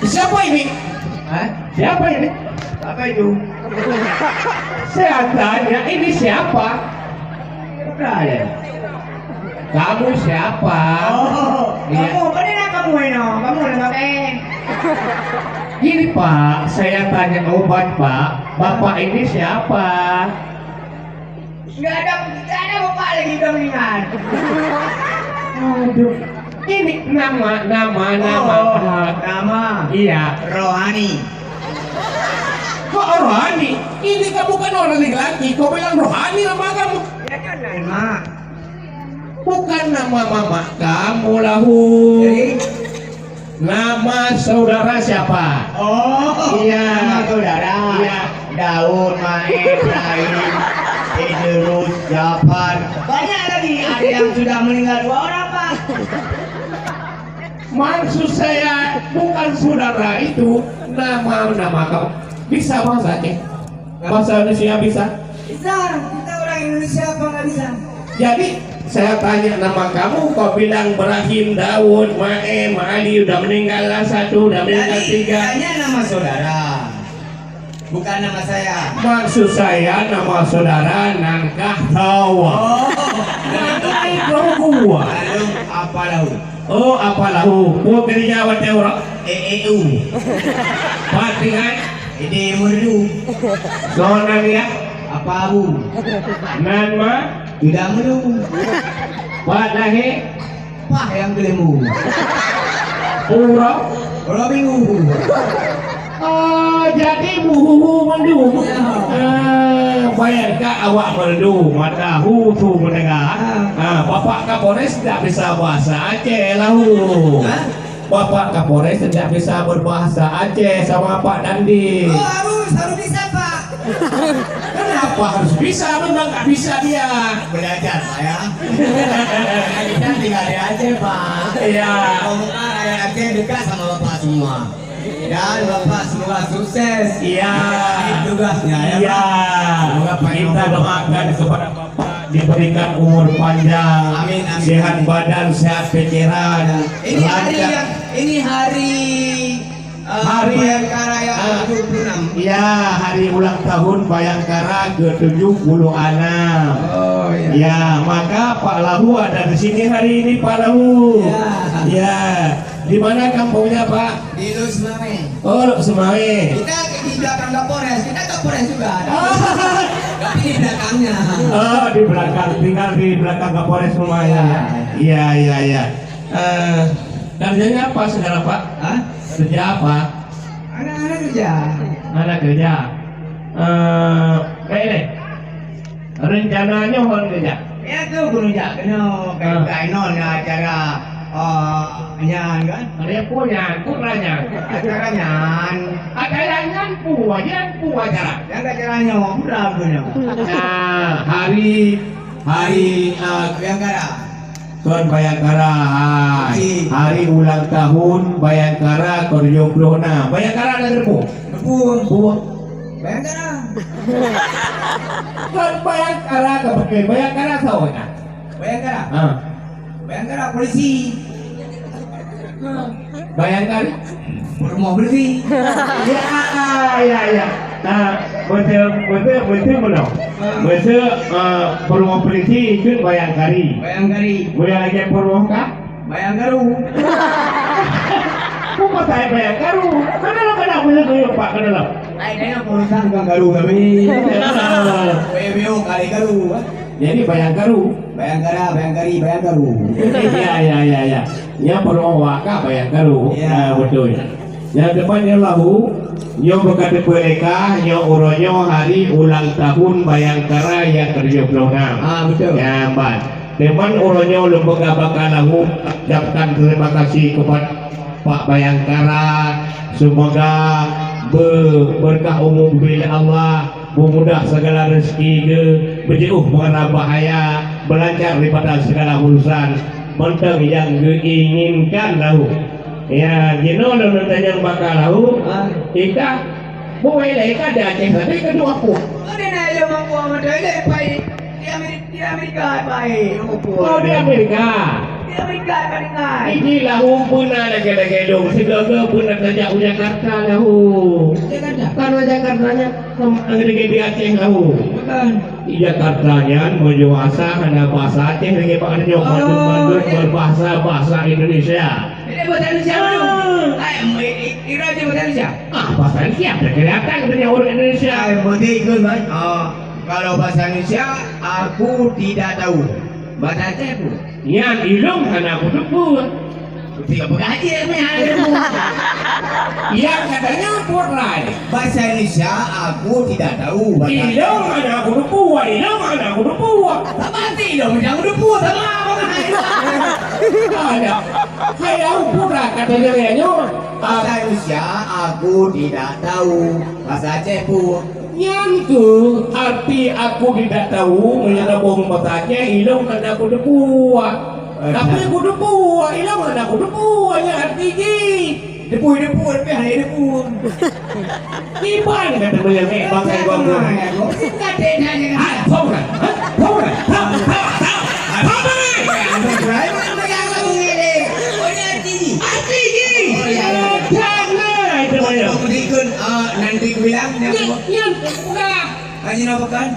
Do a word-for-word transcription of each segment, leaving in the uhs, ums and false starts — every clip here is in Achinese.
Siapa ini? Hah? Siapa ini? Apa itu? Saya tanya, ini siapa? Bukan. Kamu siapa? Oh, iya. Kamu, mana nak kamu ini? Kamu nak pakai? Gini, Pak, saya tanya obat, Pak. Bapak ini siapa? Nggak ada, nggak ada bapak lagi udah meninggal. Aduh. Ini nama, nama, nama. Oh, nama. Iya. Rohani. Kok Rohani? Ini kamu kan orang laki-laki, kau bilang Rohani nama kamu. Ya kan, Mak. Bukan nama mama kamu, Lahu. Jadi? Nama saudara siapa? Oh, iya. Nama saudara. Iya. Daud, Maem, Ibrahim, Idrus, Jafar. Banyak lagi. Ada yang sudah meninggal dua orang, Pak. Maksud saya, bukan saudara itu nama-nama kamu. Bisa bahasa Aceh? Bahasa Indonesia bisa? Bisa. Kita orang Indonesia apa nggak bisa? Jadi, saya tanya nama kamu, kau bilang Ibrahim, Daud, Maem, Ali, udah meninggal lah satu, udah meninggal tiga. Jadi, tanya nama saudara. Bukan nama saya. Maksud saya, nama saudara Nangkah Tawa. Oh. Nangkah Tawa. Lalu apa lahu? Oh, apa lahu? Buat kerja watèe uroe? E, e, u. Pat tinggai? Ede Merdu. Soe nan ya? Apa Abu? Nan ma? Tidak Merdu. Pat lahé? Pah yang kelembu. Uroe? Uroe Minggu. Oh, jadi buhu-buhu mandum. Ya. Ah, bayangkan awak mandum, mata hu tu mendengar. Ah. Ah, Bapak Kapolres tidak bisa bahasa Aceh lahu. Hah? Bapak Kapolres tidak bisa berbahasa Aceh sama Pak Dandi. Oh, harus, harus bisa, Pak. Kenapa harus bisa? Memang nggak bisa dia. Belajar, Pak, ya. Kita tinggal di Aceh, Pak. Iya. Semoga rakyat Aceh dekat sama Bapak semua. Dan Bapak semoga sukses. Iya. Tugasnya, ya, iya, Pak. Semoga Pak, kita doakan kepada Bapak diberikan umur panjang, amin, amin, sehat badan, sehat pikiran, ini hari lancar. Yang, ini hari, eh, hari Bayangkara yang, ah, ke tujuh puluh enam. Ya, hari ulang tahun Bayangkara ke tujuh puluh enam. Oh, iya. Ya, maka Pak Lahu ada di sini hari ini, Pak Lahu. Ya. Ya. Di mana kampungnya, Pak? Di Lhokseumawe. Oh, Lhokseumawe. Kita di belakang Kapolres, kita Kapolres juga. Tapi di belakangnya. Oh, di belakang, tinggal di belakang Kapolres rumahnya. Iya. Iya, iya, iya. Eh, kerjanya apa sekarang, Pak? Hah? Kerja apa? Anak-anak kerja. Anak kerja. Eh, kayak ini. Rencana nyoe hon geujak? Ya, tu pun jak keunoe, ah, kai non acara, eh, nyan kan? Ada pun nyan, pun nyan. Acara nyan. Acara nyan pun, nyan pun acara. Yang acara nyoe, pura pun nyoe. Nah, hari, hari, eh, Bayangkara. Kon Bayangkara, hai. Oke. Hari ulang tahun Bayangkara ke tujuh puluh enam. Bayangkara ada geureubu? Geureubu. Buah. Bayangkara. Kan Bayangkara ke betul? Bayangkara sawa kan? Bayangkara. Ha. Bayangkara polisi. Bayangkara. Rumah polisi. Ya, ya, ya. Nah, betul, betul, betul belum? Betul, eh, rumah polisi itu Bayangkari. Bayangkari. Boleh lagi rumah kah? Bayangkaru. Kok saya Bayangkaru? Kenapa, kenapa boleh kuyup, Pak? Kenapa? Ai, dia urusan bukan garu kami. Webio kali garu. Jadi Bayangkaru. Bayangkara, Bayangkari, Bayangkaru. Ya, ya, ya, ya. Yang perlu waka Bayangkaru. Ya. Ah, betul. Yang depan yang lahu, nyoe bukan teupeu leka, nyoe uroe nyoe hari ulang tahun Bayangkara yang ke tujuh puluh enam. Ah, betul. Ya, ban. Teuma uroe nyoe lôn peugah bak lahu, ucapkan terima kasih kepada Pak Bayangkara, semoga be-, berkah umur bila Allah, memudah segala rezeki ke, berjeuh mengenai bahaya, berlancar daripada segala urusan, mantong yang diinginkan lahu. Ya, jinoe lôn tanyong bak lahu, ah, ika, buwai lé ika di Aceh tadi kedua pun. Ada nak ilmu mampu amat ada pai di Amerika, di Amerika pai ilmu pun. Oh, di Amerika. Inilah umpuna lagèe-lagèe dong, sigoe-goe pun na tajak u Jakarta lahu. Jakarta? Karena Jakarta nyan sama lagèe di Aceh lahu. Bukan. Di Jakarta nyan meunyoe asa hana bahasa Aceh lagèe bak nyoe, oh, mandum-mandum iya, berbahasa bahasa Indonesia. Ini bahasa Indonesia dulu. Ah. Ai, i-, i-, ira je bahasa Indonesia. Ah, bahasa Indonesia, kelihatan punya orang Indonesia. Ai, berarti ikut, kan? Ah, kalau bahasa Indonesia, aku tidak tahu. Bahasa Aceh pun. Nyan ilong hana kuteupue. Tiga peugah aja meh hana ilong. Yang katanya pun lain. Bahasa Indonesia aku tidak tahu. Bahasa ilong hana kuteupue, ilong hana kuteupue. Sama hati ilong hana kuteupue, sama apa kan? Ada. Hai, au pura katanya ya nyoh. Bahasa Indonesia aku tidak tahu. Bahasa Aceh pun. Nyan keuh arti aku tidak tahu, meunyoe na boh meubaca Aceh, ilong hana kuteupue. Eh, tapi kuteupue, ilong hana kuteupue, nyan arti jih. Teupue, teupue, tapi hana teupue. Kiban ka teupeu nyang bangai gong-gong. Hai, phôn lah. Hai, phôn lah. Phôn, phôn, phôn. Hai, phôn lah. Arti jih. Oh, ya, arti jih. Arti jih. Oh, ya, ya. Jangan, itu banyak. Ikut, ah, nanti kubilang, nyan, nyan, bukan. Hanya apa kan?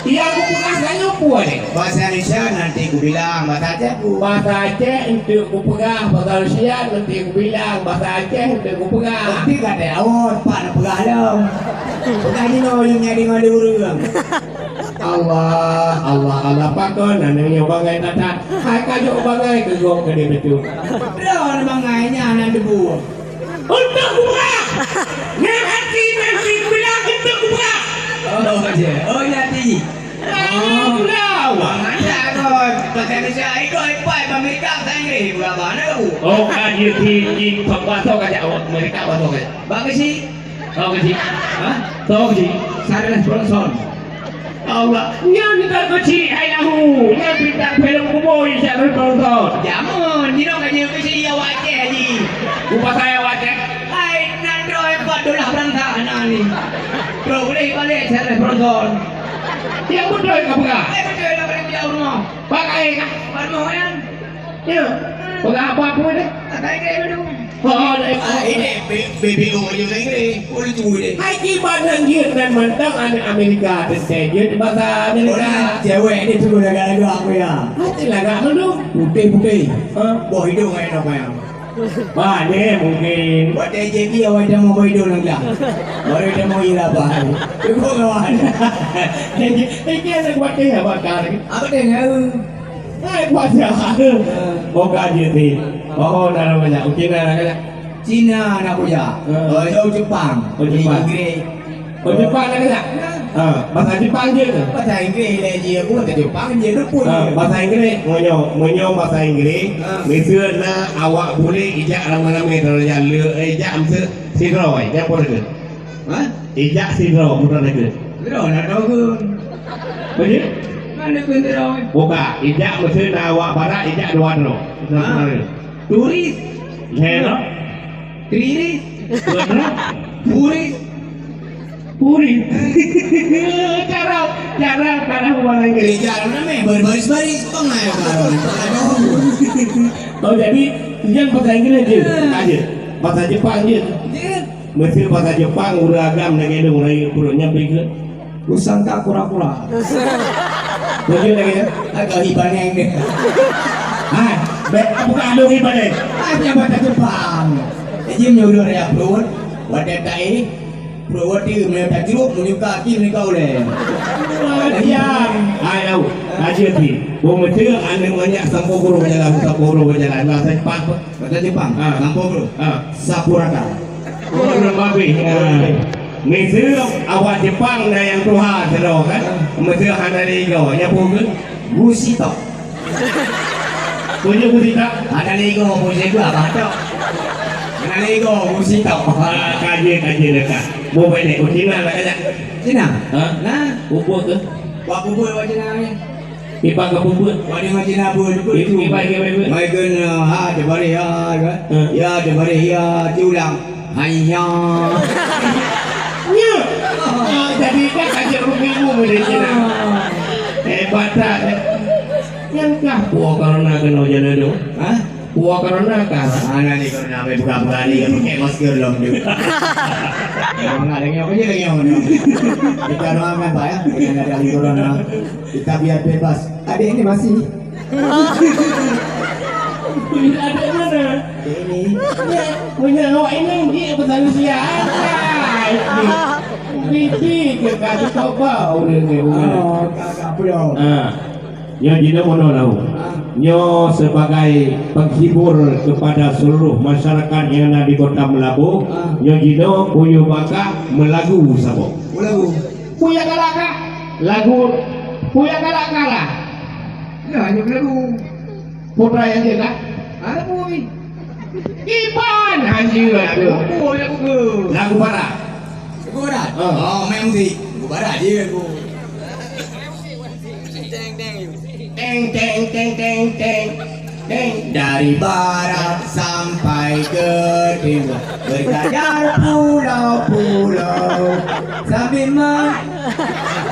Yang kupeugah tanyoe peue deh? Bahasa Indonesia nanti kubilang, bahasa Aceh pun. Bahasa Aceh enteuk kupeugah, bahasa Rusia nanti kubilang, bahasa Aceh enteuk kupeugah. Tapi kata awak, pak nak peugah lom. Peugah jinoe, nyang nyadi ngon ureueng. Allah, Allah, Allah, pakon aneuk nyoe bangai that-that. Hai ka jok bangai keu gob keudeh beutôi. Droe bangai nyan nan debu. Untuk kupeugah. Nyan hati nanti kubilang untuk kupeugah. Oh, ya. Oh, ya, Ti. Oh, kupeugah. Wah, ada kau. Pakai Indonesia, itu iPad, Amerika, bahasa Inggris. Berapa? Mana kau? Oh, kan, ya, Ti, Ti, bahasa kau ajak, oh, Amerika, bahasa kau ajak. Bagus sih. Tahu ke, Cik? Hah? Tahu ke, Cik? Charles Bronson. Allah, nyan kita kecil hai lahu, nyan kita film kuboi Charles Bronson. Jameun, ni dong kaji kecil ya wajah ni. Upah saya wajah. Hai, nando hebat dolah berangkat anak ni. Bro, boleh balik Charles Bronson. Yang betul ke pegang? Eh, betul lah, boleh punya rumah. Pakai kah? Baru kan? Ya. Pegang apa pun deh. Pakai kayak dulu. Oh, deh. Ah, ini B-, B B O aja saya kira. Boleh tunggu deh. Hai kiban nan jeuet nan mantong aneuk Amerika teuntèe jeuet bahasa Amerika. Oh, nah, cewek ni tunggu lagak-lagak aku ya. Hati lagak dulu. Putih-putih. Hah? Boh hidung kayak apa ya? Bah, ni mungkin. Buat J J P awak dah mau boh hidung lagi lah. Baru dah mau ira bah. Cukup kawan. J J P, eh, dia ada buat dia bakar. Apa dia nyawa? Hai, kuasa. Bukan je ti. Oh, dah banyak. Cina nak kujak. Cina nak kujak. Eh. Oh, jauh Jepang. Oh, Jepang. Inggris. Oh, Jepang nak kujak. Ha, bahasa Jepang je ke? Bahasa Inggris lah je. Aku bahasa Jepang je. Luput je. Bahasa Inggris. Meunyoe, meunyoe bahasa Inggris. Ha. Misalnya awak boleh ijak ramai-ramai dalam jalan. Eh, ijak mesti sidroe. Ijak apa lagi? Ha? Ijak sidroe, bukan lagi. Sidroe nak tahu ke? Apa je? Mana pun sidroe. Bukan. Ijak mesti na awak barat, ijak dua droe. Ha? Turis. Hei, no? Triris. Dua droe. Puris. Puris. Cara, cara, cara hubungan lagi. Ijak mana meh? Berbaris-baris. Pengayo kalau. Oh, jadi, jangan bahasa Inggris je. Ha. Aja. Bahasa Jepang je. Je. Meusti bahasa Jepang, ureueng agam lagèe lôn rayeuk pruet nyan bri keuh. Kusangka kura-kura. Beutôi lagèe nyan? Agak hibaneng deh. Hai, bèk buka lôn hibaneng. Ah, nyan bahasa Jepang. Jadi meunyoe ureueng rayeuk pruet, watèe taéh, pruet watèe meunyoe tajruk, meunyoe ka aki meunyoe ka ulèe. Wah, diam. Hai, au. Aja pi. Beu meuteuk aneuk manyak sampoe guru beujalan, sampoe guru beujalan. Bahasa Jepang. Bahasa Jepang. Ah. Sampoe guru. Ah. Sapurata. Oh, ureueng babeh. Ah. Miseue awak Jepang na nyang tuha sidroe kan? Miseue hana lé igoe, nyan peue keuh? Gusitok. Peue nyan gusitok? Hana lé igoe, peue nyan gua, bah tok. Hana lé igoe, gusitok. Ah, ka jeuet, ka jeuet, ka. Boh bèk lé, oh, Cina lah kajak. Cina? Ha? Nah. Bubur ke? Buat bubur buat Cina ni. Iban ka peubuet. Wadi macam apa tu? Iban, iban, iban. Mai kena, ha, terbalik, ha, kan? Ha. Ya, terbalik, ya, diulang. Haiya. Ya. Ah, jadi kan kajak rugi mu dari Cina. Ah. Hebat tak? Nyan kah puwoe corona keunoe jalan tu? Hah? Puwoe corona kah? Hana lé corona, buka-buka ni, pakai masker lom tu. Memang ada nyok je, nyok, nyok. Kita doakan, Pak, ya. Jangan ada lagi corona. Kita biar bebas. Adik ini masih. Adik mana? Adik ini. Ya, punya awak ini, dia pesan usia. Bibi ke kasih coba orang ni. Oh, kakak pulang. Ah. Nyoe jinoe meunoe lahu. Ah. Nyoe sebagai penghibur kepada seluruh masyarakat yang ada di Kota Meulaboh, ah, nyoe jinoe Kuyuh Baka meulagu saboh. Meulagu. Puya galak kah? Lagu Puya galak kah? Nah, nyoe meulagu. Putra yang dia kah? Ada pun. Iban anjing lagu. Lagu apa? Lagu barat. Lagu barat? Ah. Oh, main musik. Lagu barat je lagu. Teng, teng, teng, teng, teng. Teng. Dari barat sampai ke timur, berjajar pulau-pulau. Sambil ma-,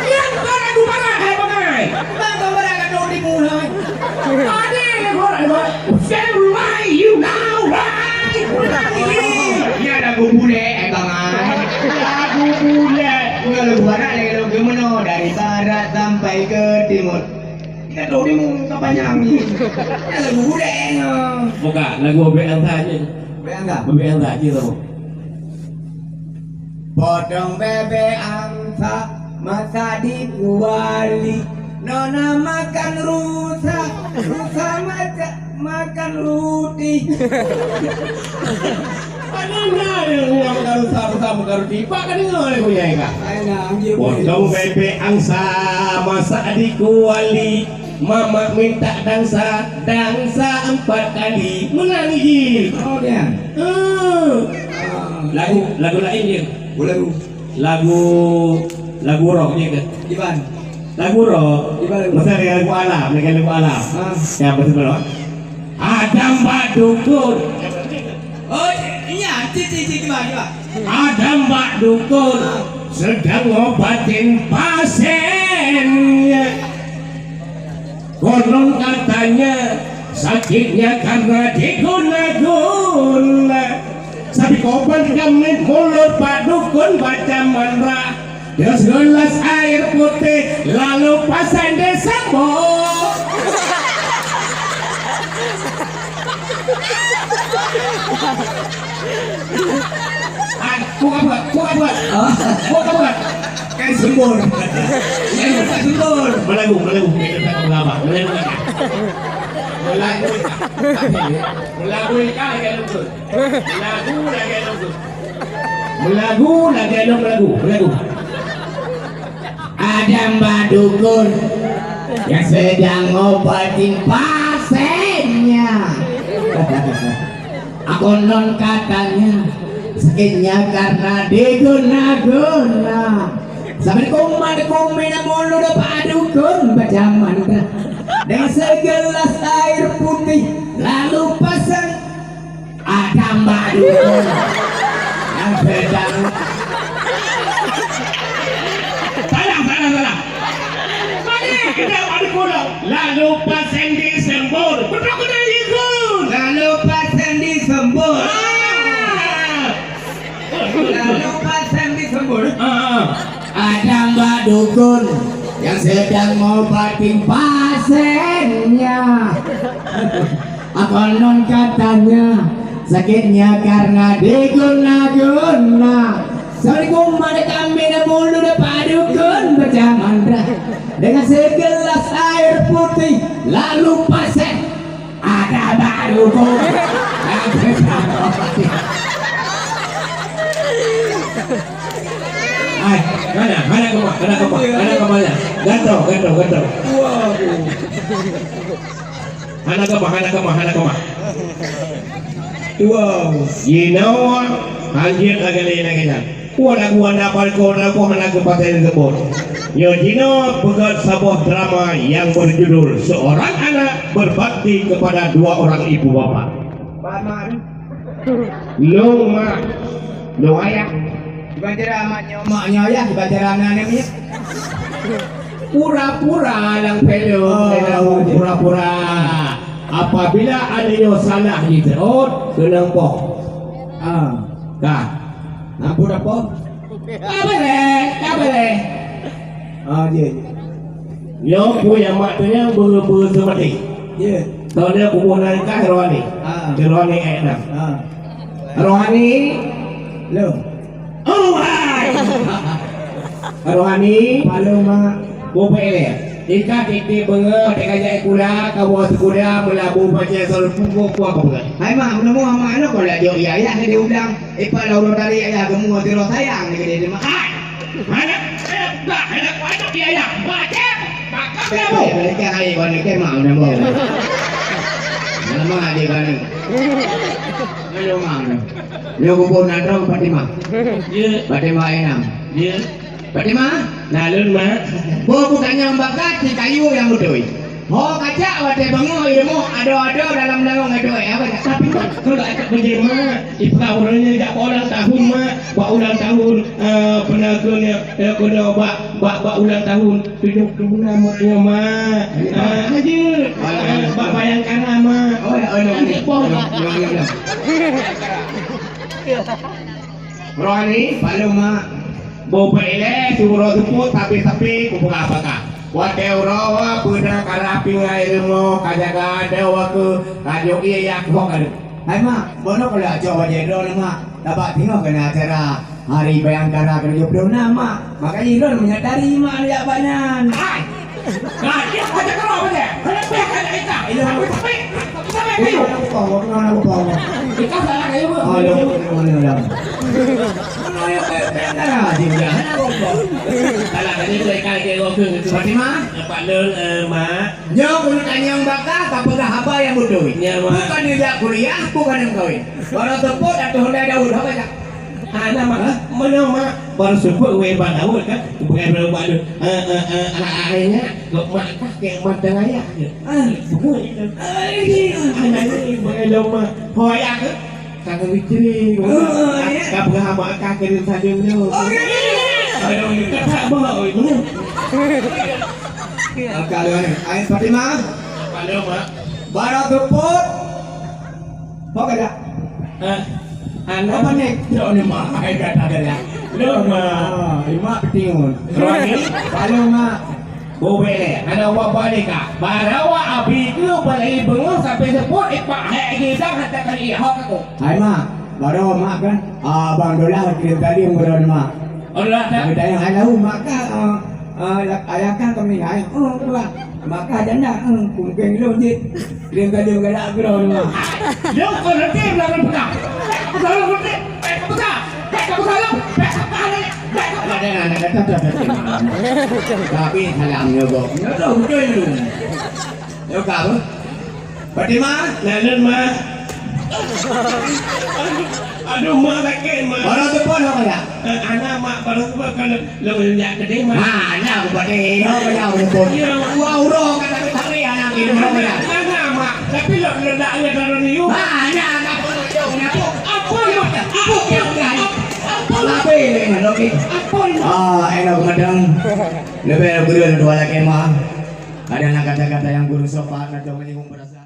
Nyan bukan lagu barat, hai bangai. Bang, kau barat kat dong di muhai. Ada lagu barat, lagu barat. Tell me why you now, why? Nyan lagu bule, hai bangai. Lagu bule. Nyan lagu barat, lagu, lagu meunoe. Dari barat sampai ke timur. Kita tahu dia mau kepanjang ni. Lagu budaya. Buka lagu bebek angsa je. Bebek angsa? Bebek angsa je tu. Potong bebek angsa, masak di kuali. Nona makan rusa, rusa maca-, makan ruti. Padahai na nyang rusa-rusa meukaruti, pak ka deungoe lé kuya ka. Potong bebek angsa, masak di kuali, mamak minta dansa, dansa empat kali. Meunan jih. Oh, dia. Eh. Ah. Lagu, lagu lain dia. Boleh, Bu. Lagu, lagu rock dia ke? Iban. Lagu rock. Iban. Masa dengan lagu alam, dengan lagu alam. Ah. Ya, betul, betul. Adam bak dukun. Oh, iya, cik, cik, cik, gimana, gimana? Adam bak dukun sedang ngobatin pasiennya. Konon katanya sakitnya karena diguna-guna. Sabi koban kami mulur pak dukun baca mantra. Gelas air putih, lalu pasang di sembok. Ah, buka buat, buka buat. Ah. Buka buat. Kan sembur. Iya, bukan sembur. Melagu, melagu. Kita tak mengapa. Melagu. Melagu. Melagu ikan, ikan lumpur. Lagu lagèe lagu. Lagu lagèe lagu, lagu. Ada mbak dukun yang sedang ngobatin pasiennya. Konon katanya sakitnya karena diguna-guna. Sampai kumat kumin mulu dapat dukun baca mantra. Dengan segelas air putih lalu pasang Adam bak dukun yang sedang. Salah, salah, salah. Mana kita bak dukun lah? Lalu pasang di sembur. Betul kena ikut. Lalu pasang di sembur. Ah. Lalu pasang di sembur. Ah, ah. Ada mbak dukun yang sedang ngobatin pasiennya. Konon katanya sakitnya karena diguna-guna. Assalamualaikum, ada kami dah mulu dah pak dukun baca mantra dengan segelas air putih lalu pasang. Ada baru kok. Ai, mana? Mana kemah? Mana kemah? Mana kemahnya? Gantoh, gantoh, gantoh. Waduh. Hana kemah, hana kemah, hana kemah. Wow. Jinoe hanjeuet lagèe lagèe nyan. Walaupun anda palko, walaupun hana geupatéh teubon. Nyoe jinoe peugöt saboh drama nyang berjudul Seorang Anak Berbakti Kepada Dua Orang Ibu Bapa. Paman. Lôn mak, lôn ayah. Dibaca mak nyoe, mak nyoe ayah, dibaca aneuk nyoe. Pura-pura lam film. Oh, film. Pura-pura. Bila aneuk nyoe salah jiteuôt, keunong poh. Ah. Ka. Ampôn apo? Ka boleh, ka boleh. Ah, jeuet. Nyoe peue nyang mak teunyang beu-, beu seumaté. Jeuet. Soe nyoe kuboh nan kah rohani. Ah. Di rohani ayat enam. Ah. Rohani. Lom. Oh, hai. Rohani. Palong, Mak. Bubek lé. Ika titik beungoh teuka jak sikula, kawoe sikula meulabu pacé sol punggung kuah beungoh. Hai, Mak, meunemu Mak nyoe kon laju ayah jadi udang. Ipa lau tadi ayah geumu sidroe sayang ni gede mak. Hai. Mana? Eh, dah, eh, ada ayah. Baca. Maka meulabu. Eh, eh, eh, hai, kon ke Mak meunemu. Nama dia kan? Ayo, Mak. Nyoe kuboh nan droe Fatimah. Ya. Fatimah enam. Ya. Fatimah? Nalun, Mak. Boh kutanyong baka si kayu nyang beutôi. Ho kacak watée bangoh ileumoh ado-ado dalam lawang ado, eh, apa tak? Tapi, Mak, kalau akak beujeuet, Mak, ipeugah uroe nyoe jak bak ulang tahun, Mak. Bak ulang tahun, eh, peunakeue nyoe, eh, keunoe bak, bak, bak ulang tahun. Tujoh puluh enam, Mak, nyoe, Mak. Ya. Ah, jeuet. Alah, alah. Bak Bayangkara, Mak. Oh, ya, oh, ya, ya. Aneuk boh. Ya, ya, ya, ya. Rohani, palong, Mak. Boh bak ilée, siuroe seupôt, tapi-tapi, kupeugah baka. Watée uroe beuna ka rapi ngon ileumoh, ka jaga adoe wakeue, ka jok ié yak bok aneuk. Hai, Mak, boh noe ka lheueh cok bajée droeneuh, Mak. Tabak teungoh keuneuk acara Hari Bayangkara ketujuh puluh enam, Mak. Makajih lôn meunyo tari, Mak, jak bak nyan. Hai! Nah, dia baca keluar baca. Kena pihak ada kita. Iya. Tapi, tapi, tapi. Bukan aku tahu, aku mana aku tahu. Kita salah kayu, Bu. Oh, iya, iya, iya, iya. Mana ya, eh, eh, eh, ah, dia, dia. Salah tadi tu, eh, kai, kai, gokeng. Fatimah? Nampak lôn, eh, Mak. Nyoe keuneuk tanyong baka, ka peugah haba nyang beutôi. Ya, Mak. Bukan dia jak kuliah, bukan dia kawin. Baru tepuk, Datuk Hyundai Daud. Apa jak? Hana, Mak. Hah? Mana, Mak? Baru seupôt wéh bak laôt kan? Bukan baru bak laôt. Eh, eh, eh, ah, ah, eh, nyak. Gok mak kah kek mantong ayah je. Ah, betul. Eh, ini, ah, ayah ni, bukan lom, Mak. Ho ayah ke? Kang Fitri. Oh, ya. Ka peugah mak kah keu saleuem tu. Oh, ya, ya, ya. Aduh, ni tak, tak, Mak. Oh, ini. Akak lu ni. Ai, Fatimah. Apa lom, Mak? Baru seupôt. Ho ka dak? Eh, aneuk. Apa ni? Cok ni, Mak. Hai, kata dia. Lôn, Mak. Ah, Mak petingun. Rohani. Palong, Mak. Bubek lé. Aneuk awak balik ka. Barawa abi tu balik beungoh sampai seupôt, ipak hai gidang, hata kali hok aku. Hai, Mak. Barawa, Mak, kan? Ah, Abang Dolah kirim tadi, Mak. Oh, Dolah, tak? Kita yang hai lahu, Mak, kan? Ah, ah, ayah kan kami, hai. Oh, Dolah. Mak, kan, janda. Hmm, mungkin lôn je. Dia kali galak ground mah. Dia kau nanti belakang pegang. Pegang nanti. Pegang. Pegang, pegang, pegang. Ada, ada, ada, ada, ada. Tapi salam nyogok. Nyogok betul tu. Nyogok apa? Fatimah, lalu mah. Aduh, Mak, sakit, Mak. Baru tu pun apa ya? Eh, anak, Mak, baru tu pun kalau Lôn jak keudeh, Mak. Ha, nyan aku pakai. Nyoe keuh nyan aku pun. Ya. Dua uroe ka takot hari anak ini, uroe keuh nyan. Hana, Mak. Tapi lôn, lôn dak ingat lalu niu. Ha, nyan aku pun jauh nyan. Ampun, Mak. Ampun, Mak. Ampun. Tapi ni, lagi. Ampun, Mak. Ah, enak macam. Lebih guru dua lagi, Mak. Ada nak kata-kata yang guru sopan atau menyinggung perasaan.